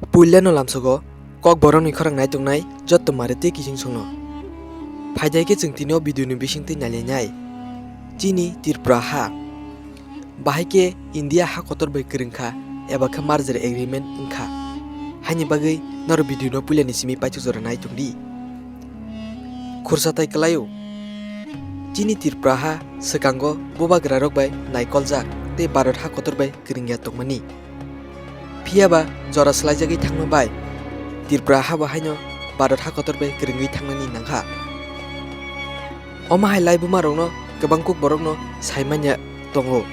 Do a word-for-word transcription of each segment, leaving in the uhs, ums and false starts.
Puilano lamsogo Kokborokni khorang naituknai jotto mare tei kiching songno. Phaidai khe chwng tini o video ni bisingtwi nailainai. Chini Tripura ha. Bahai khe India ha kotor bai kwrwng kha eba khe merger agreement wng kha. Haini bagwi norok video no puilani simi paithak jora naitung di. Khursa tai kwlaio. Chini Tripura ha swkango bubagra rok bai naikoljak tei Bharat ha kotor bai kwrwngya tongmani. Phiya ba jora swlaijagwi thangma bai Tripura ha bo haino Bharat ha kotor bai kwrwngwi thangnani nangkha. Omo hai laibuma rokno kwbang kuk borokno saimanya tongo.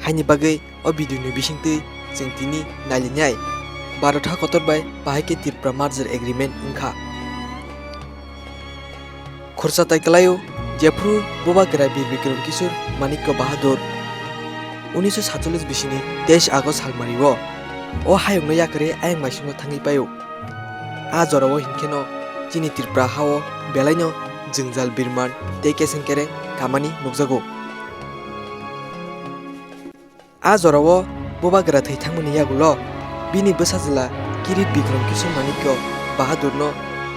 Haini bagwi o video ni bisingtwi chwng tini nailinai Bharat ha kotor bai bahai khe Tripura merger agreement wngkha. Khursa tai kwlaio, jephru bubagra Bir Bikram Kishore Manikya Bahadur unisho satchollish bisini teis August salmario o hayungno yakarwi ayang maisingo thangwi paio. A jorao hinkheno chini Tripura hao belaino jwngjal birman tei keseng kereng kamani nukjago. A jorao bubagra thwi thangmani yagulo bini bwsajwla Kirit Bikram Kishore Manikya Bahadurno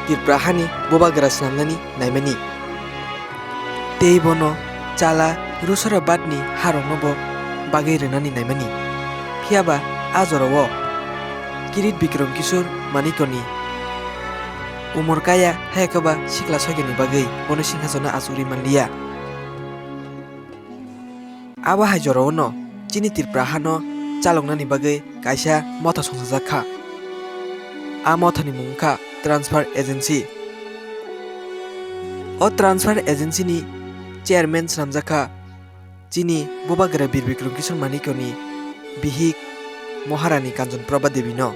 Tripura hani bubagra swnamnani naimani. Tei bono chala Rusarabadni harokno bo bagwi rwnani naimani. Phiyaba a jorao Kirit Bikram Kishore Manikyani umor kaya hayakhe ba sikla soikyani bagwi bono singhasono achugwi manliya. Abo hai jorao no chini Tripura hano chaloknani bagwi kaisa motha songchajak kha. A mothani mung wngkha Transfer Agency. O Transfer Agency ni chairman swnamjak kha chini bubagra Bir Bikram Kishore Manikyani bihik Maharani Kanchan Prabha Devi no.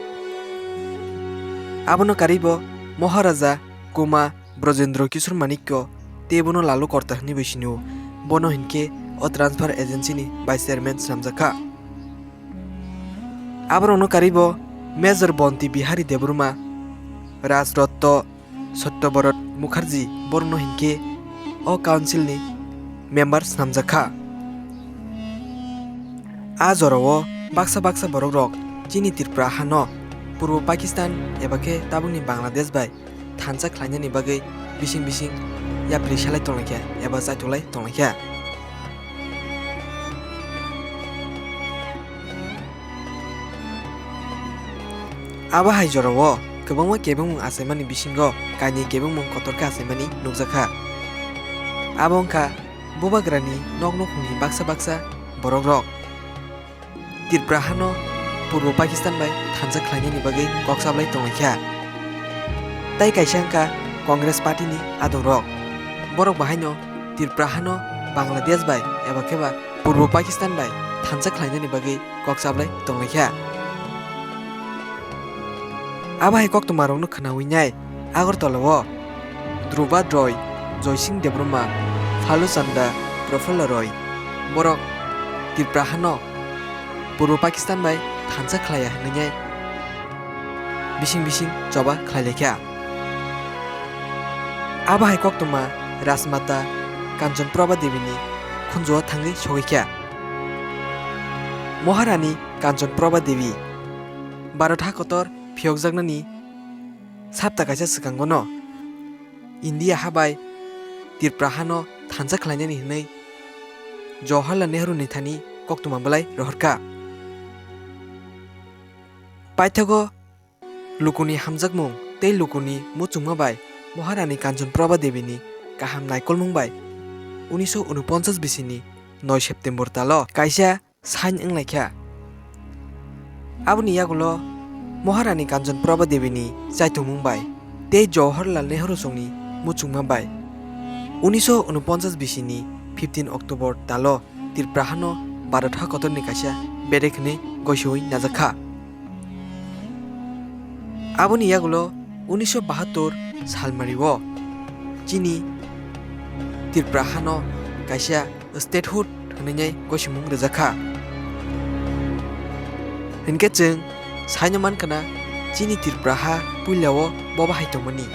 Abono karwi bo Maharaja Kuma Brajendra Kishore Manikya tei bono Lalu Korta hwnwi bai sinio. Bono hinkhe o Transfer Agency ni Vice Chairman swnamjak kha. Aborokno karwi bo Major Bonti Bihari Debbarma, Rajratna Satyabrata Mukherjee borokno hinkhe o Council ni member swnamjak kha. A jorao baksa baksa borokrok chini Tripura hano Purbo Pakistan eba khe tabukni Bangladesh bai thansa khlainani bagwi bising bising yapri salai tonglaikha eba chaitolai tonglaikha. Abo hai jorao kwbangma kebengmung achaimani bisingo kainwi kebengmung kotor khe achaimani nukjakha. Abo wngkha bubagrani nok nukhungni baksa baksa borokrok. Tripura hano Purbo Pakistan bai thansa khlainani bagwi kok chablai tonglaikha. Tai kaisa wngkha Congress Party ni adongrok. Borok bahaino Tripura hano Bangladesh bai eba khe ba Purbo Pakistan bai thansa khlainani bagwi kok chablai tonglaikha. Abo hai koktwmarokno khwnawi nai Agartala o Dhruba Roy, Joysing Debbarma, Phalu Chanda, Prafulla Roy borok Tripura hano Purbo Pakistan bai thansa khlaiya hwnwi bising bising choba khlailaikha. Abo hai koktwma Rajmata Kanchan Prabha Devi ni khunjuo thangwi sogwikha. Maharani Kanchan Prabha Devi Bharat ha kotor phiyokjaknani sapta kaisa swkango no India ha bai Tripura hano thansa khlainani hwnwi Jawaharlal Nehru ni thani koktwma bwlai rohorkha. Paithago lukuni hamjakmung tei lukuni muchungma bai Maharani Kanchan Prabha Devi ni kaham naikolmung bai unisho unuponchas bisini noi September talo kaisa sign wnglaikha. Aboni yagulo Maharani Kanchan Prabha Devi ni chaitungmung bai tei Jawaharlal Nehru songni muchungma bai unisho unuponchas bisini fifteen October talo Tripura hano Bharat ha kotorni kaisa bedek hwnwi goisowi najakha. Aboni yagulo unisho bahattor salmario chini Tripura hano kaisa statehood hwnwi gosimung rwjakha. Hinkhe chwng saino mankha na chini Tripura ha puilao bobo hai tongmani.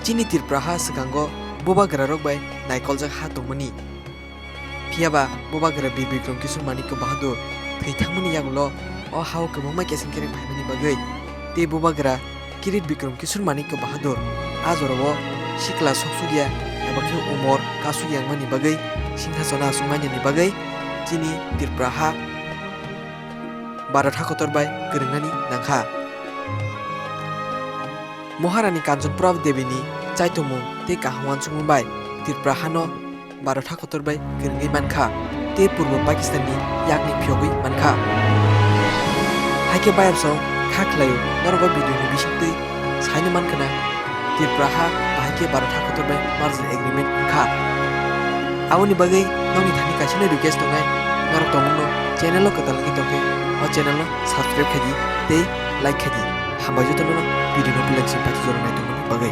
Chini Tripura ha swkango bubagrarok bai naikoljak ha tongmani. Phiyaba bubagra Bir Bikram Kishore Manikya Bahadur thwi thangmani yagulo o ha-o kwbangma keseng kereng phaimani bagwi tei bubagra Kirit Bikram Kishore Manikya Bahadur a jorao sikla soksukya eba khe umor kasuk yangmani bagwi singhasono achuk manani bagwi chini Tripura ha Bharat hakotor bai kwrwngnani nangkha. Maharani Kanchanprabha Debini chaitomung tei kaham uansukmung bai Tripura hano Bharat hakotor bai kwrwngwi mankha tei Purbo Pakistan ni yakni phiyogwi mankha. Haikhe bayapsong kha khlaio norok o video ni bisingtwi saino mankha na Tripura ha bahai khe Bharat hakotor bai merger agreement wngkha. Aboni bagwi nokni thani kaisa no request tongnai, norok tongmungno channel o kwtal wngwi tongkhe o channel no subscribe khaidi tei like khaidi. Hambai jotono no video no belai chini paithago nai tongmani bagwi.